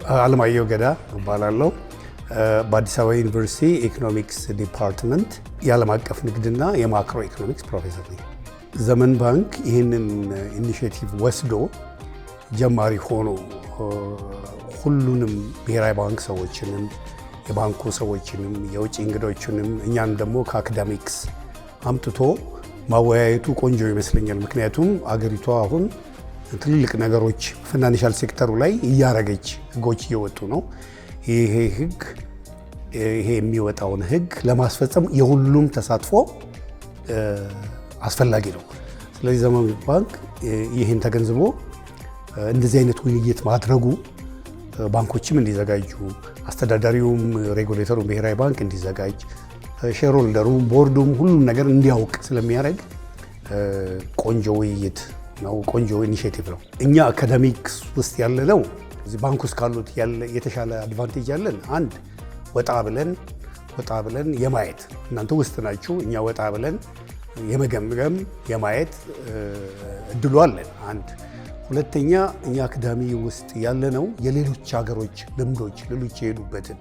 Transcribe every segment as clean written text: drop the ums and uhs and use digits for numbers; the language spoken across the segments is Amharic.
አለማየሁ ገዳ እባላለሁ። በአዲስ አበባ ዩኒቨርሲቲ economics department የዓለም አቀፍ ንግድና የ macroeconomics ፕሮፌሰር ነኝ። ዘመን ባንክ ይህንን initiative ወስዶ ጀማሪ ሆኖ ሁሉንም ብሔራዊ ባንክ ሰዎችንም፣ የባንኩ ሰዎችንም፣ የውጭ እንግዶችንም፣ እኛን ደግሞ ከ academics አምጥቶ ማወያየቱ ቆንጆ ይመስለኛል። ምክንያቱም አገሪቷ አሁን ትልልቅ ነገሮች financial sector ኡ ላይ እያረገች፣ ህጎች እየወጡ ነው። ይሄ ህግ፣ ይሄ የሚወጣውን ህግ ለማስፈጸም የሁሉም ተሳትፎ አስፈላጊ ነው። ስለዚህ ዘመን ባንክ ይህን ተገንዝቦ እንደዚህ አይነት ውይይት ማድረጉ ባንኮችም እንዲዘጋጁ፣ አስተዳዳሪውም፣ regulator ኡም ብሔራዊ ባንክ እንዲዘጋጅ፣ shareholder ኡም፣ ቦርዱም ሁሉም ነገር እንዲያውቅ ስለሚያደርግ ቆንጆ ውይይት ነው፣ ቆንጆ initiative ነው። እኛ academics ውስጥ ያለነው እዚህ ባንክ ውስጥ ካሉት የተሻለ advantage ያለን አንድ ወጣ ብለን የማየት፣ እናንተ ውስጥ ናችሁ፣ እኛ ወጣ ብለን የመገምገም፣ የማየት እድሉ አለን። አንድ ሁለተኛ እኛ academy ውስጥ ያለነው የሌሎች ሀገሮች ልምዶች፣ ሌሎች የሄዱበትን፣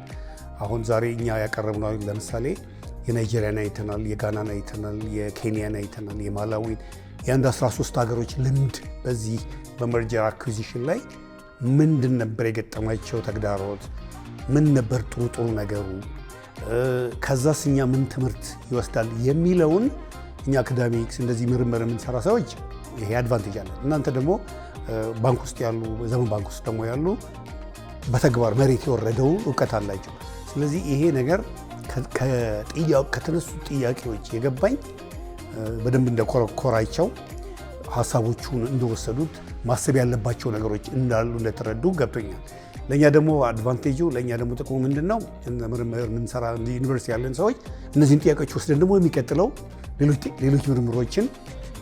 አሁን ዛሬ እኛ ያቀረብነው ለምሳሌ የናይጄሪያን አይተናል፣ የጋናን አይተናል፣ የኬንያን አይተናል፣ የማላዊን፣ የአንድ 13 ሀገሮች ልምድ በዚህ በ merger acquisition ላይ ምንድን ነበር የገጠማቸው ተግዳሮት፣ ምን ነበር ጥሩ ጥሩ ነገሩ፣ ከዛስ እኛ ምን ትምህርት ይወስዳል የሚለውን እኛ academics እንደዚህ ምርምር የምንሰራ ሰዎች ይሄ advantage አለን። እናንተ ደግሞ ባንክ ውስጥ ያሉ፣ ዘመን ባንክ ውስጥ ደግሞ ያሉ በተግባር መሬት የወረደው እውቀት አላቸው። ስለዚህ ይሄ ነገር ከተነሱ ጥያቄዎች የገባኝ በደንብ እንደኮረኮራቸው፣ ሀሳቦቹን እንደወሰዱት፣ ማሰብ ያለባቸው ነገሮች እንዳሉ እንደተረዱ ገብቶኛል። ለእኛ ደግሞ advantage ኡ፣ ለእኛ ደግሞ ጥቅሙ ምንድን ነው? ምርምር የምንሰራ ዩኒቨርሲቲ ያለን ሰዎች እነዚህን ጥያቄዎች ወስደን ደግሞ የሚቀጥለው ሌሎች ምርምሮችን፣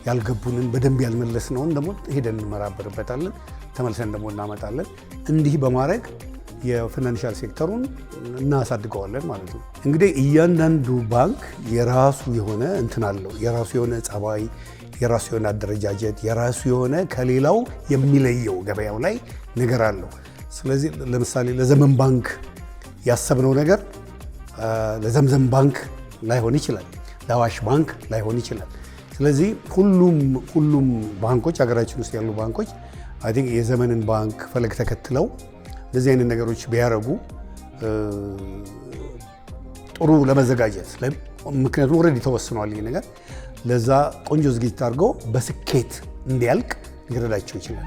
ያልገቡንን፣ በደንብ ያልመለስነውን ደግሞ ሄደን እንመራመርበታለን፣ ተመልሰን ደግሞ እናመጣለን። እንዲህ በማድረግ የ financial sector ኡን እናሳድገዋለን ማለት ነው። እንግዲህ እያንዳንዱ ባንክ የራሱ የሆነ እንትን አለው፣ የራሱ የሆነ ጸባይ፣ የራሱ የሆነ አደረጃጀት፣ የራሱ የሆነ ከሌላው የሚለየው ገበያው ላይ ነገር አለው። ስለዚህ ለምሳሌ ለዘመን ባንክ ያሰብነው ነገር ለዘምዘም ባንክ ላይሆን ይችላል፣ ለአዋሽ ባንክ ላይሆን ይችላል። ስለዚህ ሁሉም ባንኮች፣ ሀገራችን ውስጥ ያሉ ባንኮች I think የዘመንን ባንክ ፈለግ ተከትለው እንደዚህ አይነት ነገሮች ቢያደርጉ ጥሩ ለመዘጋጀት፣ ምክንያቱም already ተወስኗል ይህ ነገር፣ ለዛ ቆንጆ ዝግጅት አድርገው በስኬት እንዲያልቅ ሊረዳቸው ይችላል።